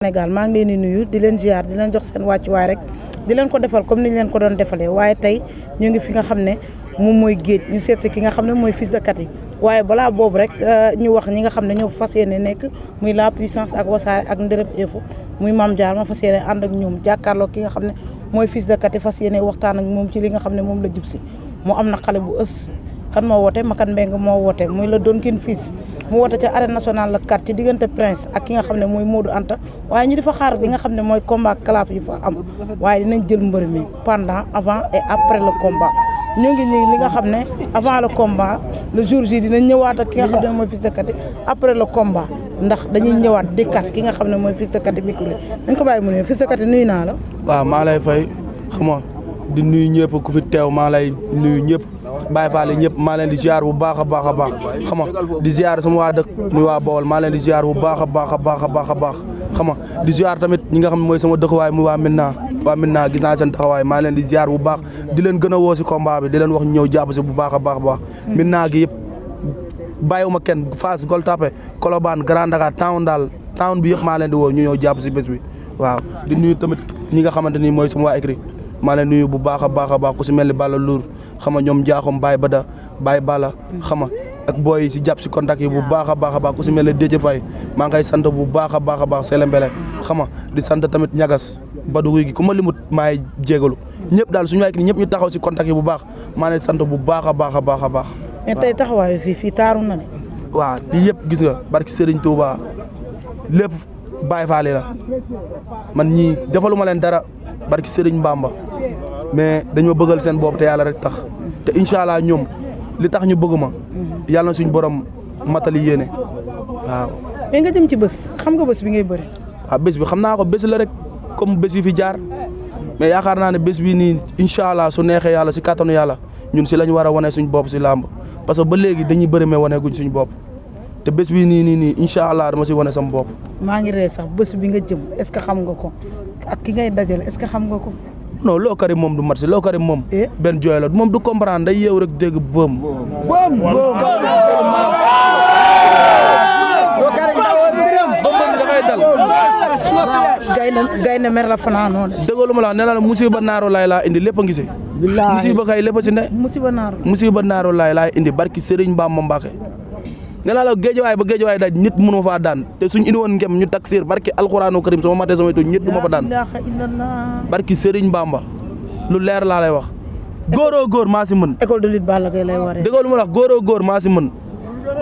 Sénégal maa ngi leen di nuyu di leen ziar di leen jox seen wàccuwaay rek di leen ko defal comme ni ñu leen ko doon defalee waaye tey ñu ngi fi nga xam ne moom mooy géej ñu seet si ki nga xam ne mooy Fils de Katy waaye balaa boobu rek ñu wax ñi nga xam ne ñoo fas yéene nekk muy la puissance ak Wassare ak Ndereb Info muy Mame Diarra ma fas yéene ànd ak ñoom jàkkaarloo ki nga xam ne mooy Fils de Katy fas yéene waxtaan ak moom ci li nga xam ne moom la jub si mu am na xale bu ës kan moo woote Makan Mbengue moo woote muy la doon kin fils mu woote ca arène nationale la carte ci diggante Prince ak ki nga xam ne mooy Modou Anta waaye ñu di fa xaar li nga xam ne mooy combat calaf yi fa am waaye dinañ jël mbër mi pendant avant et après le combat ñu ngi nii li nga xam ne avant le combat le jour J dinañ ñëwaat ak ki nga xam ne mooy Fils de Katy après le combat ndax dañuy ñëwaat dikkaat ki nga xam ne mooy Fils de Katy micro dañ ko bàyyi mu ne Fils de Katy nuyu naa la. waaw maa lay fay xam nga di nuyu ñëpp ku fi teew maa lay nuyu ñëpp Baye Fall ñëpp maa leen di ziar bu baax a baax a baax xam nga di ziar sama waa dëkk muy waa Bawol maa leen di ziar bu baax a baax a baax a baax a baax xam nga di ziar tamit ñi nga xam ne mooy sama dëkkuwaay muy waa Médina gis naa seen taxawaay maa leen di ziar bu baax di leen gën a woo si combat bi di leen wax ñëw jàpp si bu baax a baax a baax Médina gi yëpp bàyyiwuma kenn Fass Gueule Tapée Colobane Grand Dakar town bi yëpp maa leen di woo ñu ñëw jàpp si bés bi waaw di nuyu tamit ñi nga xamante ni mooy sama waa écrit maa leen nuyu bu baax a baax a baax ku si mel ni Balla Lour xam nga ñoom Diakhom Baye Bada Baye Balla xam nga ak booy yi si jàpp si contact yi bu baax a baax a baax ku si mel ne Déthié Faye maa ngi koy sant bu baax a baax a baax Sele Mbele xam nga di sant tamit ñagas Badou Guy gi ku ma limut maay jégalu ñëpp daal suñu waay ñëpp ñu taxaw si contact yi bu baax maa leen sant bu baax a baax a baax a baax. mais tey taxawaayu fii taaru na ne. waaw lii yëpp gis nga barki Serigne Touba lépp Baye Fall la man ñii defaluma leen dara barki Serigne Bamba mais dañoo bëggal seen bopp te yàlla rek tax te incha allah ñoom li tax ñu bëgg ma yàlla na suñu borom matali yéene waaw. mais nga jëm ci bés xam nga bés bi ngay bëri. waaw bés bi xam naa ko bés la rek comme bés yi fi jaar mais yaakaar naa ne bés bi nii incha allah su neexee yàlla si kattanu yàlla ñun si lañ war a wane suñu bopp si làmb parce que ba léegi dañuy bëri mais wane guñ suñu bopp te bés bi nii incha allah dama si wane sama bopp. maa ngi ree sax bés bi nga jëm est-ce que xam nga ko ak ki ngay dajale est-ce que xam nga ko. non Lô Karim moom du mat si Lô Karim moom benn jooy la moom du comprendre day yeew rek dégg bëm dafay dal gaynde mer la fanaanoo de déggoolu ma la ne la musiba naaru laay laa indi lépp a ngise musiba kay lépp a si ne musiba naaru laay laa indi barki Serigne Bamba Mbacke ne la géejawaay ba géejawaay daj nit mënu faa daan te suñ indi woon ngem ñu taksir barki alxuraanu karim sama matee sama to ñit du ma fa daan barki Serigne Bamba lu leer laa lay wax góoroo góor maa si mën école de lutte Balla Gaye lay waree déggoolu ma la góoroo góor maa si mën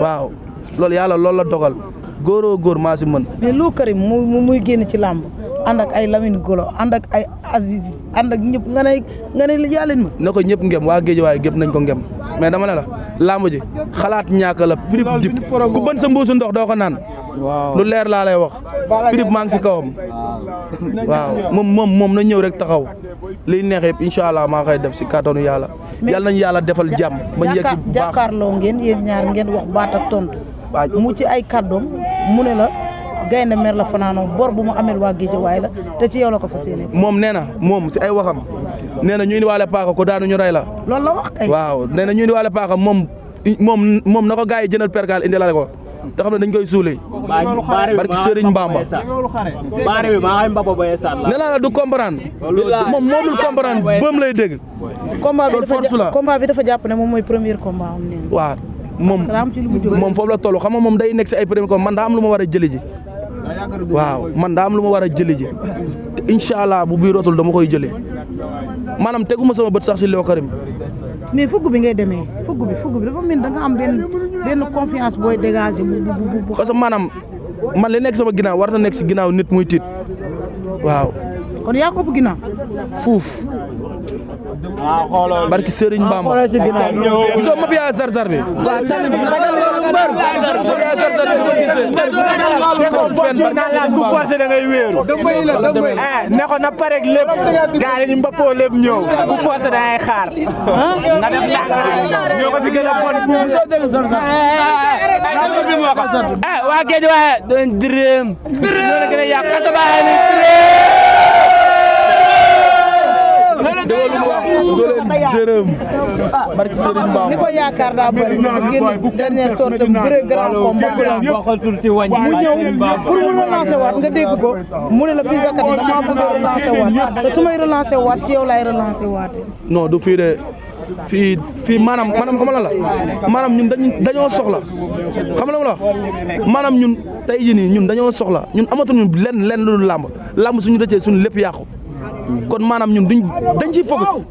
waaw loolu yàlla loolu la dogal góoroo góor maa si mën mais Lô Karim muy génn ci làmb ànd ak ay Lamine Golo ànd ak ay Aziz ànd ak ñëpp nga ne yàlla ma na ko ñëpp ngem waa géejawaay gépp nañ ko ngem mais dama ne la làmb ji xalaat ñàkk la prib dip ku bën sa mbuusu ndox doo ko naan lu leer laa lay wax prib maa ngi si kawam waaw moom na ñëw rek taxaw liy neex yëpp incha allah maa koy def si kattanu yàlla yàlla nañu yàlla defal jàmm ba ñu yegg si bu baax jàkkaarloo ngeen yéen ñaar ngeen wax baat ak tontu mu ci ay kàddoom mu ne la gaynde mer la fanaanoo bor bu mu amel waa géejawaay la te ci yow la ko fas yéene moom nee na moom si ay waxam nee na ñu indi waale paaka ko daanu ñu rey la loolu la wax kay waaw nee na ñu indi waale paaka moom na ko gars yi jëndal pergal indi la ko te xam ne dañ koy suulee barki Serigne Bamba nee naa la du comprendre moom moomul comprendre bëm lay dégg combat bi dafa jàpp ne moom mooy premier combat am nee waaw moom foofu la toll xam nga moom day nekk si ay premier combat man daa am lu ma war a jëli ji waaw man daa am lu ma war a jëli ji te incha allah bu bii rotul dama koy jëli maanaam teguma sama bët sax si Lô Karim mais fugg bi ngay demee fugg bi dafa mel da nga am benn confiance booy dégager bu parce que maanaam man li nekk sama ginnaaw war na nekk si ginnaaw nit muy tiit waaw kon yaa ko ëpp ginnaaw fuuf barki Serigne Bamba gisoo ma fiyaa zar-zar bi ku forcé da ngay wéeru ne ko na parek lépp gaa yi ñu mbappoo lépp ñëw ku forcé da ngay xaar nga def ndànk ñoo ko fi gën a bon waa géej waaye doon dërëm ñoo gën a yàq kasabaay ni dërëm barki Serigne Bamba ni ko yaakaar daa bëri dafa génn dernière sortie bu bëre grand combat mu ñëw pour mu relancer waat nga dégg ko mu ne la Fils de Katy dama bëgg a relancer waat te su may relancer waat ci yow laay relancer waatee. non du fii de fii maanaam xam la maanaam ñun dañoo soxla xam la maanaam ñun tey jii nii ñun dañoo soxla ñun amatuñu lenn lu làmb suñu rëccee suñu lépp yàqu kon maanaam ñun dañ ciy focus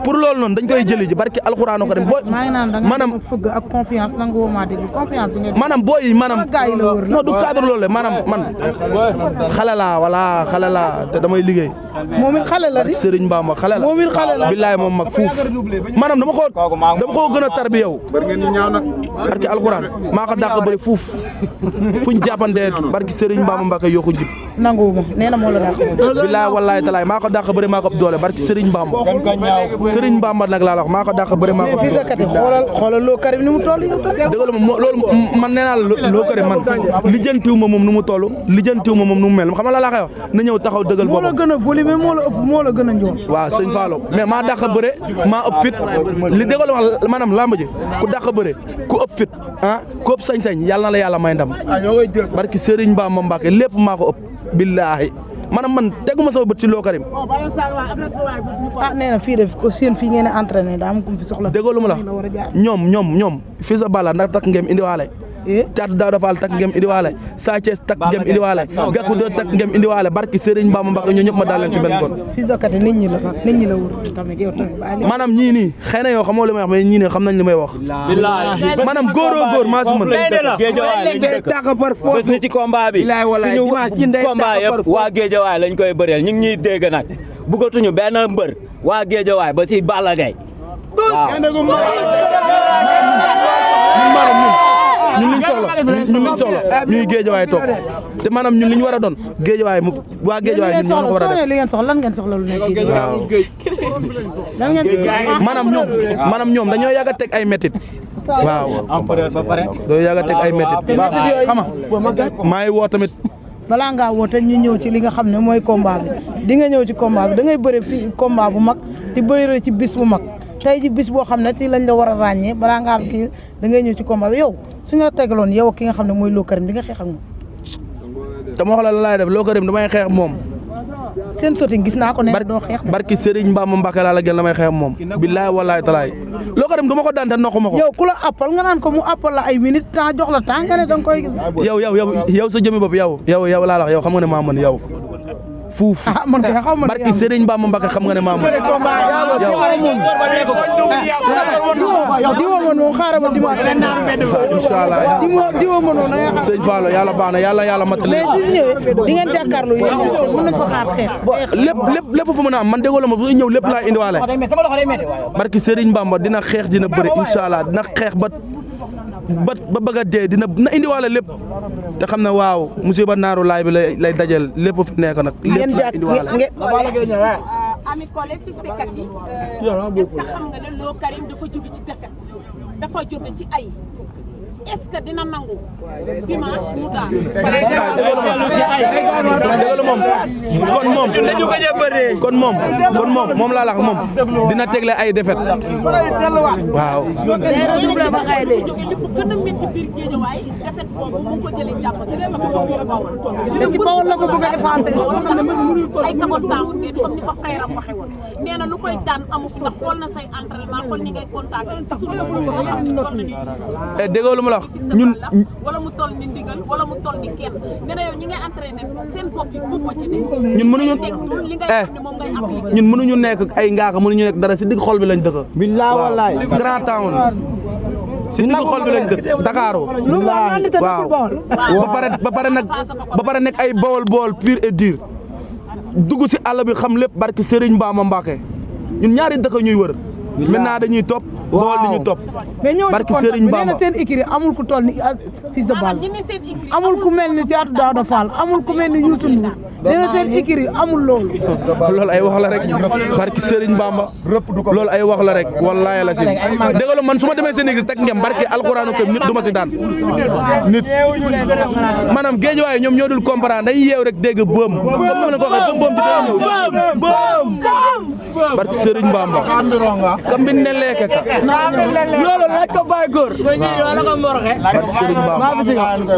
pour loolu noonu dañ koy jëli ji barki alxuraanu ko dem booy maanaam fëgg ak confiance nangu woo maa déglu confiance bi nga maanaam booy yi maanaam non du cadre loolu maanaam man xale laa te damay liggéey moom it xale la di Serigne Bamba xale la moom it xale la billaay moom mag fuuf maanaam dama koo gën a tarbi yow barki alxuraan maa ko dàq bëri fuuf fuñ jàppandee barki Serigne Bamba Mbacke yokku jib nanguwuma nee na moo la dàq billaay wallaay talaay maa ko dàq bëri maa ko doole barki Serigne Bamba Serigne Bamba nag laa la wax maa ko dàq bëri maa ko Fils de Katy xoolal Lo Karim ni mu toll yow dëgg la loolu man nee naa la Lo Karim man lijjantiwu ma moom nu mu toll lijjantiwu ma moom nu mu mel xam nga la laa koy wax na ñëw taxaw dëggal boppam moo la gën a volume moo la gën a njool waaw sëñ Fallo mais maa dàq bëre maa ëpp fit li dëgg la wax maanaam lamb ji ku dàq bëre ku ëpp fit ku ëpp sañ-sañ yàlla na la yàlla may ndam barki Serigne Bamba Mbacke lépp maa ko ëpp billaahi maanaam man teguma sama bët ci Lo Karim nee na fii def ko seen fii ngeen entraîné daa am ku fi soxla déggoo lu ma la ñoom fii sa bala ndax takk ngeen indiwaale Caatu Daawda Fall takk ngeen indiwaale Sa Thiès takk ngeen indiwaale Gakou de takk ngeen indiwaale barki Serigne Bamba Mbacke ñoo ñëpp ma daal leen ci benn kon Fils de Katy nit ñi la wër tamit yow tamit maanaam ñii nii xëy na yow xamoo li may wax mais ñii nii xam nañ li may wax maanaam góor maa si mën bés ni ci combat bi suñu combat yëpp waa Géejawaay lañ koy bëreel ñu ngi ñuy dégg nag bëggatuñu benn mbër waa Géejawaay ba si Balla Gaye ñun liñ soxla ñuy Géejawaay toog te maanaam ñun li ñu war a doon Géejawaay waa Géejawaay ñun ñoo ko war a def li ngeen soxla lan ngeen soxla lu nekk waaw lan ngeen maanaam ñoom dañoo yàgg a teg ay métit waaw dañoo yàgg a teg ay métit xam nga maa ngi woo tamit balaa ngaa woote ñu ñëw ci li nga xam ne mooy combat bi di nga ñëw ci combat bi da ngay bëre fii combat bu mag di bëre ci bis bu mag tey ji bis boo xam ne ti lañ la war a ràññee balaa ngaa kii da ngay ñëw ci combat bi yow suñu la tegaloon yow ki nga xam ne mooy Lo Karim di nga xeex ak moom. te ma wax la laay def Lo Karim damay xeex moom. seen sotti gis naa ko ne doo xeex. barki Serigne Bamba Mbacke laa la gën damay xeex moom. billaay wallaay talaay Lo Karim du ma ko daan te nokku ma ko. yow ku la appal nga naan ko mu appal la ay minutes temps jox la temps nga ne da nga koy. yow sa jëmmi bopp yow laa la wax yow xam nga ne maa mën yow. fuuf man kay xaw ma barki Serigne Bamba Mbacke xam nga ne maa mën diwo ma noonu xaaral ma dimanche inshallah diwo ma noonu sëñ Fallo yàlla baax na yàlla matal mais su ñëwee di ngeen jàkkaarloo yéen ñaar mën nañ ko xaar xeex lépp fu mën a am man déggoo la ma bu ñëw lépp laa indiwaale barki Serigne Bamba dina xeex dina bëri inshallah dina xeex ba bëgg a dee dina indiwaale lépp te xam ne waaw musiba naaru laay bi lay dajal lépp fi nekk nag lépp la indiwaale Ami Collé Fils de Katy est-ce que xam nga ne Lo Karim dafa jóge ci défaite dafa jóge ci ay est-ce que dina nangu dimanche mu daan kon moom laa la wax moom dina tegle ay défaite waaw jóge li ko gën a métti biir Géejawaay défaite boobu mu ko jëlee jàpp te ci Bawol la ko bëgg a effacé ay kabon taawut ngeen comme ni ko frère am waxe woon nee na lu koy daan amu fi ndax xool na say entraînement xool ni ngay contact gisul la mu ko xam ni toll na ni déggoo lu ma la wax ñun wala mu toll ni ndigal wala mu toll ni kenn nee na yow ñi ngay entraîné seen bopp yi kumpa ci ne ñun mënuñu li ngay xam ne moom ngay appliqué ñun mënuñu nekk ay ngaaka mënuñu nekk dara si digg xol bi lañ dëkk billaay wallaay grand town si digg xol bi lañ dëkk Dakar waaw ba pare nekk ay Bawol pur et dur dugg si àll bi xam lépp barki Serigne Bamba Mbacke ñun ñaari dëkk ñuy wër maintenant dañuy topp Bawol di ñu topp mais ñëw ci barki contact Serigne bi nee na Bamba seen écurie amul ku toll ni Fils de Balla amul ku mel ni Thiatou Daouda Fall amul ku mel ni Youssou Ndour dina seen écurie amul loolu. loolu ay wax la rek barki Serigne Bamba loolu ay wax la rek wallaahi la si dëgg man su ma demee seen écurie teg ngem barki alxuraanu ko nit du ma si daan nit maanaam géej waaye ñoom ñoo dul comprendre day yeew rek dégg bëëm comme ma la ko waxee bëëm bi day ñëw barki Serigne Bamba kam bi ne leeke ka loolu laaj ko bàyyi góor barki Serigne Bamba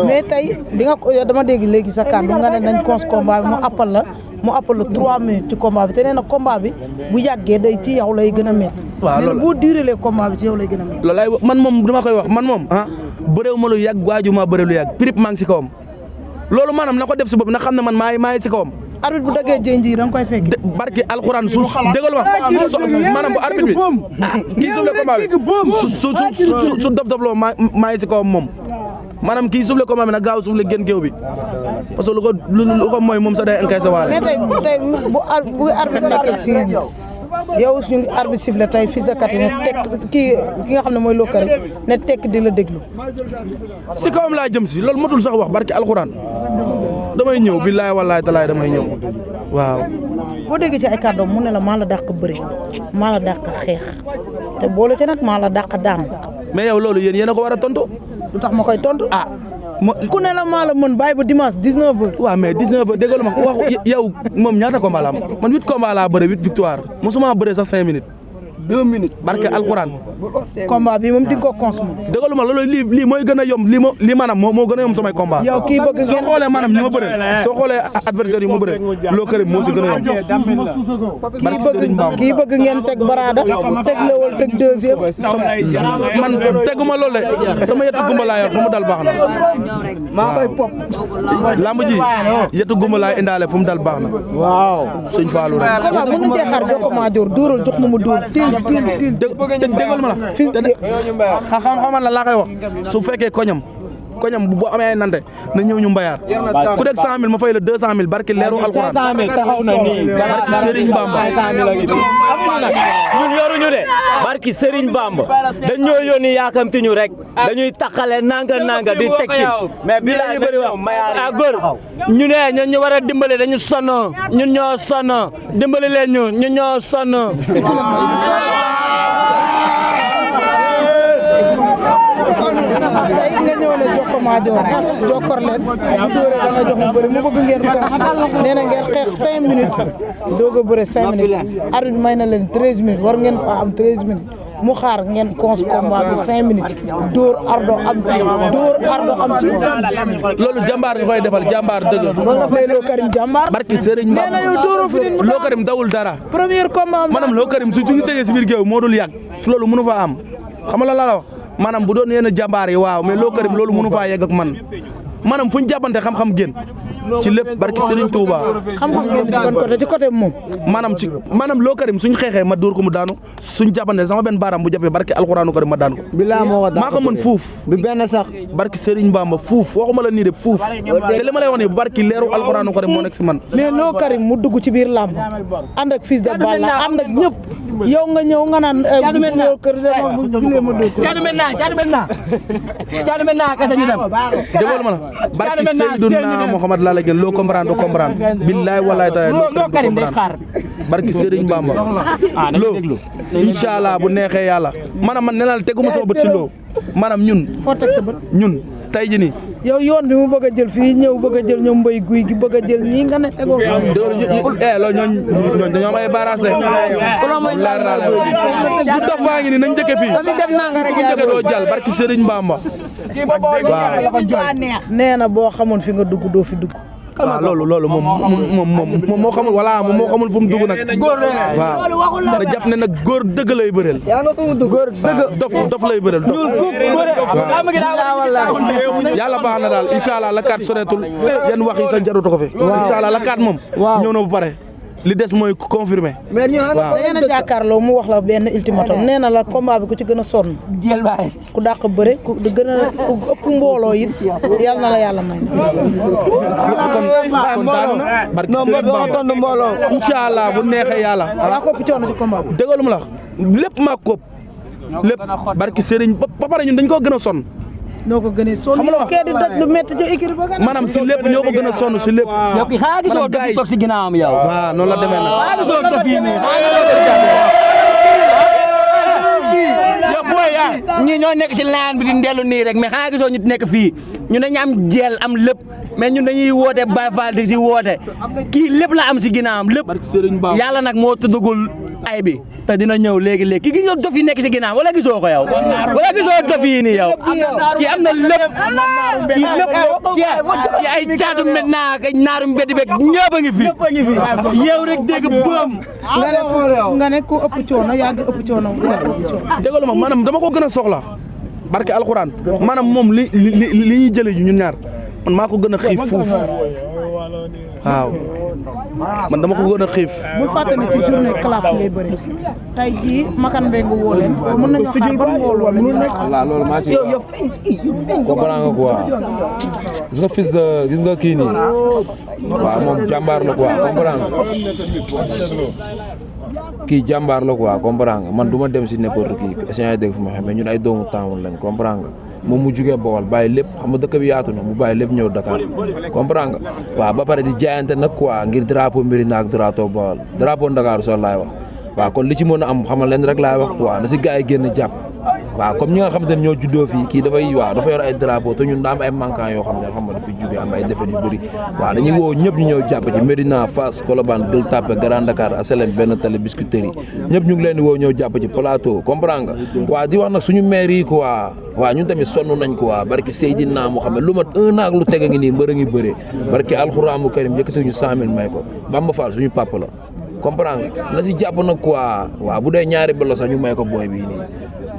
mais tey di nga ko dama dégg léegi sa kàddu nga ne nañ cons combat bi mu appal la 3 minutes ci combat bi te nee na combat bi bu yàggee day ci yow lay gën a métti. waaw loolu nee na boo durelee combat bi ci yow lay gën a métti. loolu ay man moom dama koy wax man moom bëréew ma lu yàgg waaju ma bëre lu yàgg prip maa ngi si kawam loolu maanaam na ko def si bopp na xam ne man maa ngi si kawam. arbitre bu daggee jënj yi da nga koy fekk. barki alxuraan su dégal ma maanaam bu arbitre bi kii suuf le combat bi su dof loo maa ngi si kawam moom maanaam kii suuf le combat bi nag gaaw suuf le gën géew bi parce que lu ko mooy moom sax day encaissé waale. mais tey bu arbitre nekkee si yow ñu ngi arbitre sifflé tey Fils de Katy ne tekk ki nga xam ne mooy Lokari ne tekk di la déglu. si kawam laa jëm si loolu matul sax wax barki alxuraan damay ñëw billaay wallaay talaay damay ñëw waaw. boo déggee ci ay kàddoom mu ne la maa la dàq bëri maa la dàq xeex te boole ci nag maa la dàq daan. mais yow loolu yéen a ko war a tontu. lu tax ma koy tontu. ku ne la maa la mën bàyyi ba dimanche 19h. waaw mais 19h dégg nga ma wax yow moom ñaata combat la am man 8 combat laa bëre 8 victoire mosuma bëre sax 5 minutes. 2 minutes barke alxuraan. combat bi moom di nga ko consommer. dégg nga ma loolu lii mooy gën a yomb lii maanaam moo gën a yomb samay combat. yow kii bëgg ngeen soo xoolee maanaam ñi ma bëre soo xoolee adversaire yi ma bëre Lokari moo si gën a yomb. kii bëgg ngeen teg baraada teg lewal teg deuxième. man teguma loolu de sama yetu gumba laa yor fu mu dal baax na. maa koy pop. lamb ji yetu gumba laa indaale fu mu dal baax na. waaw sëñ Fallou rek. waaw mën na cee xar jox ko maa joor dóoral jox ma dóor déggal ma la xam-xamal la laa koy wax su fekkee koñam bu amee ay nante na ñëw ñu mbayaar ku deg 100000 ma fay la 200000 barki leeru alxuraan 500000 taxaw na nii barki Serigne Bamba ñun yoruñu de barki Serigne Bamba dañ ñoo yónni yaakamti ñu rek dañuy taxale nanga di teg ci mais bi la bëri wax a góor ñu ne ñun ñu war a dimbali dañu sonn ñun ñoo sonn dimbali leen ñun ñoo sonn tey nga ñëw ne jox ko maa jokkor leen bu dóoree dana jox mu bëri mu bëgg ngeen ko nee na ngeen xeex 5 minutes doog a bëre 5 minutes arbitre bi may na leen 13 minutes war ngeen fa am 13 minutes mu xaar ngeen cons combat bi 5 minutes dóor ardo am ci loolu jàmbaar nga koy defal jàmbaar dëgg mais Lokarim jàmbaar barki Serigne nee na yow dóoroo fi din Lokarim dawul dara premier combat maanaam Lokarim su ñu tegee si biir géew moo dul yàgg loolu mënu fa am xam nga la wax maanaam bu doon yenn jàmbaar yi waaw mais Lokarim loolu mënu faa yegg ak man maanaam fu ñu jàppante xam-xam génn ci lépp barki Serigne Touba. xam-xam génn ci ban côté ci côté moom. maanaam Lokarim suñ xeexee ma dóor ko mu daanu suñ jàppante sama benn baaraam bu jàppee barki alxuraanu karim ma daan ko. bilaa moo maa ko mën fuuf. bi benn sax. barki Serigne Bamba fuuf waxuma la nii de fuuf te li ma lay wax nii barki leeru alxuraanu karim moo nekk si man. mais Lokarim mu dugg ci biir làmb ànd ak Fils de Balla ànd ak ñëpp yow nga ñëw nga naan. déggoo ma la barki Seydina Mohamed laa la gën loo comprendre billaay wallaay taala loo comprendre barki Serigne Bamba loo incha allah bu neexee yàlla maanaam man nee naa la teguma sama bët si loo maanaam ñun foo teg sa bët ñun tey ji nii yow yoon bi mu bëgg a jël fii ñëw bëgg a jël ñoom mbay guy gi bëgg a jël ñii nga ne tegoo loolu ñooñ dañoo am ay barrage de leer naa la bu dof baa ngi nii nañ njëkke fii bu njëkke doo jàll barki Serigne Bamba waaw nee na boo xamoon fi nga dugg doo fi dugg waaw loolu moom moo xamul voilà moom moo xamul fu mu dugg nag waaw da jàpp ne nag góor dëgg lay bëreel góor dëgg dof lay bëreel yàlla baax na daal incha allah la kaat soreetul yan wax yi sa jarutu ko fi incha allah la kaat moom ñëw na bu pare li des mooy confirmer waaw nee na jàkkaarloo mu wax la benn ultimatum nee na la combat bi ku ci gën a sonn ku dàq bëre ku gën a ku ëpp mbooloo it yàlla na la yàlla may kon daanu na barki Serigne Bamba mbooloo incha allah bu neexee yàlla yaa ko ëpp coono ci combat bi déggalu ma la lépp maa ko lépp barki Serigne ba pare ñun dañ koo gën a sonn noo ko gënee sonn yow kee di daj lu métti jo écrit ba maanaam si lépp ñoo ko gën a sonn si lépp. yow kii xanaa gisoo dof yi toog si ginnaawam yow. waaw noonu la demee nag. xanaa gisoo dof yi nii. yow booy ñii ñoo nekk si laan bi di ndellu nii rek mais xanaa gisoo ñu nekk fii ñu dañu am jeel am lépp mais ñun dañuy woote Baye Fall di si woote kii lépp la am si ginnaawam lépp. yàlla nag moo tuddagul ay bi te dina ñëw léegi kii gis nga dof yi nekk si ginnaaw wala gisoo ko yow wala gisoo dof yi nii yow kii am na lépp kii lépp kii ay caatu maintenant ak naaru mbedd beeg ñëpp a ngi fi yow rek dégg boom nga ne ku ëpp coono yaa ngi ëpp coono déglu ma maanaam dama ko gën a soxla barke alxuraan maanaam moom li ñuy jëlee ñun ñaar man maa ko gën a xiif fuuf waaw man dama ko gën a xiif. bu fàtte ne ci journée calaf ngay bëri tey jii Makan Mbengue woo leen mën nañu xaar ban mbooloo la ñuy xaar. waaw loolu maa ci comprendre nga quoi gis nga fils de gis nga kii nii waaw moom jàmbaar la quoi comprendre nga kii jàmbaar la quoi comprendre nga man du ma dem si n'importe qui échange dégg fu ma xam mais ñun ay doomu taawun lañ comprendre nga moom mu jugee Bawol bàyyi lépp xam nga dëkk bi yaatu na mu bàyyi lépp ñëw Dakar comprendre nga waaw ba pare di jaayante nag quoi ngir drapeau Médina ak drapeau Bawol drapeau Dakar sol laay wax waaw kon li ci mën a am xamal leen rek laay wax quoi na si gars yi génn jàpp waaw comme ñi nga xamante ne ñoo juddoo fii kii dafay waaw dafa yor ay drapeau te ñun daa am ay manquant yoo xam ne xam nga dafa jugee am ay défaite yu bëri waaw dañuy woo ñëpp ñu ñëw jàpp ci Médina Fass Colobane Gueule Tapée Grand Dakar HLM Benn Tali Biscuiterie ñëpp ñu ngi leen di woo ñëw jàpp ci plateau comprendre nga waaw di wax nag suñu maire yi quoi waaw ñun tamit sonn nañ quoi barki Seydina Muhammad lu mat 1 an ak lu tege ngi nii mbër a ngi bëree barki alxuraanu karim yëkkati ñu 100 000 may ko Bamba Fall suñu papa la comprendre nga na si jàpp nag quoi waaw bu dee ñaari balo sax ñu may ko booy bii nii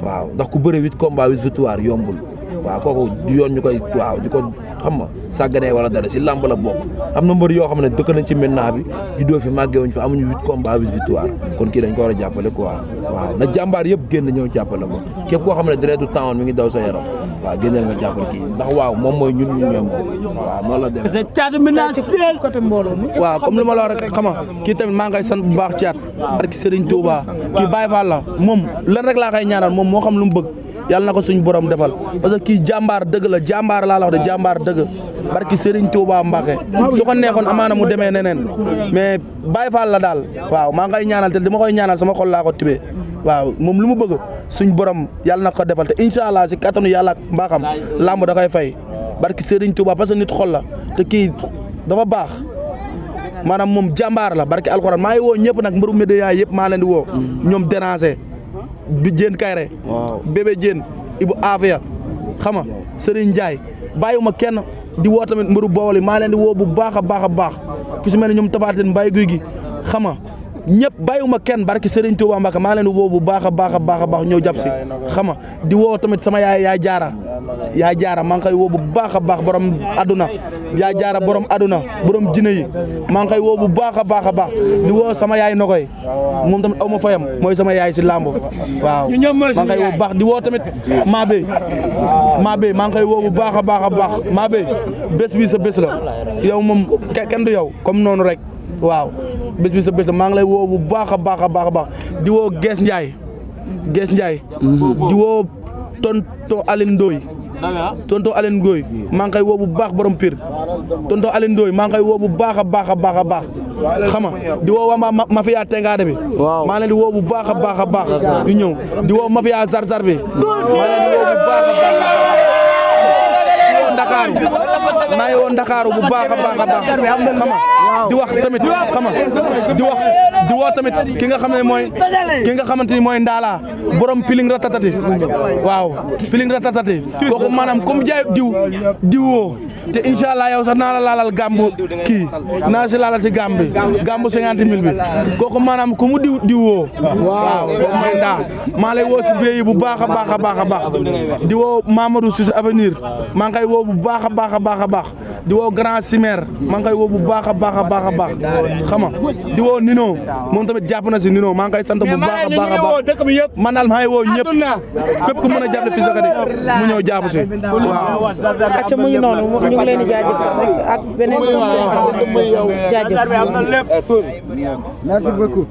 waaw ndax ku bëre 8 combats 8 victoire yombul waaw kooku du yoon ñu koy waaw di ko xam nga sàgganee wala dara si làmb la bokk am na mbër yoo xam ne dëkk nañ ci maintenant bi juddoo fi màggee wuñ fi amuñu 8 combats 8 victoire kon kii dañ ko war a jàppale quoi waaw na jàmbaar yëpp génn ñëw jàppale ko képp koo xam ne deretu temps mi ngi daw sa yaram waaw génneel nga jàppale kii ndax waaw moom mooy ñun ñooy moom waaw noonu la demee. caatu maintenant côté mbooloo mi. waaw comme li ma la wax rek xam nga kii tamit maa ngi koy sant bu baax caat barki Serigne Touba kii Baye Fall la moom lan rek laa koy ñaanal moom moo xam lu mu bëgg yàlla na ko suñu borom defal parce que kii jàmbaar dëgg la jàmbaar laa la wax de jàmbaar dëgg barki Serigne Touba Mbacke su ko neexoon amaana mu demee neneen mais Baye Fall la daal waaw maa ngi koy ñaanal te dama koy ñaanal sama xol laa ko tibee waaw moom lu mu bëgg suñ borom yàlla na ko defal te incha allah si kattanu yàlla ak mbaaxam làmb da koy fay barki Serigne Touba parce que nit xol la te kii dafa baax maanaam moom jàmbaar la barki alxuraan maa ngi woo ñëpp nag mbëru Médina yëpp maa leen di woo ñoom déranger bi Diène Kayre bébé Diène Ibou Afia xam nga Serigne Ndiaye bàyyiwuma kenn di woo tamit mbëru Bawol yi maa leen di woo bu baax a baax a baax ku si mel ne ñoom Tafaatine Mbaye Guy gi xam nga ñëpp bàyyiwuma kenn barki Serigne Touba Mbacke maa leen di woo bu baax a baax a baax a baax ñëw jàpp si xam nga di woo tamit sama yaay jaara maa ngi koy woo bu baax a baax borom aduna yaay jaara borom aduna borom jine yi maa ngi koy woo bu baax a baax a baax di woo sama yaay nokoy moom tamit aw ma fayam mooy sama yaay si làmb waaw maa ngi koy woo bu baax di woo tamit maa bay maa ngi koy woo bu baax a baax a baax maa bay bés bi sa bés la yow moom kenn du yow comme noonu rek waaw bés bi sa bés la maa ngi lay woo bu baax a baax a baax a baax di woo Gees Ndiaye di woo tonton Aline Ndoye maa ngi koy woo bu baax borom Pire tonton Aline Ndoye maa ngi koy woo bu baax a baax a baax a baax xam nga di woo waa mafia Tengaade bi maa leen di woo bu baax a baax a baax ñu ñëw di woo mafia Zarzar bi maa leen di woo bu baax a baax a baax Ndakaaru maa ngi woon Ndakaaru bu baax a baax a baax xam nga di wax tamit xam nga di woo tamit ki nga xam ne ki nga xamante ni mooy Ndala borom piling ratatati waaw piling ratatati kooku maanaam comme jaay diwoo te incha allah yow sax naa la laalal gàmbu kii naa si laalal si gàmb bi gàmbu 50 000 bi kooku maanaam ku mu diwoo waaw kooku mooy ndaa maa lay woo si béy bu baax a baax a baax a baax di woo Mamadou Cissé avenir maa ngi koy woo bu baax a baax a baax a baax di woo Grand Simer maa ngi koy woo bu baax a baax a baax a baax xam nga di woo Nino moom tamit jàpp na si Nino maa ngi koy sant bu baax a baax a baax man daal maa ngi woo ñëpp képp ku mën a jàppale Fils de Katy mu ñëw jàpp si waaw. acca mu ngi noonu ñu ngi leen di jaajëfal rek ak beneen jaajëf. merci beaucoup.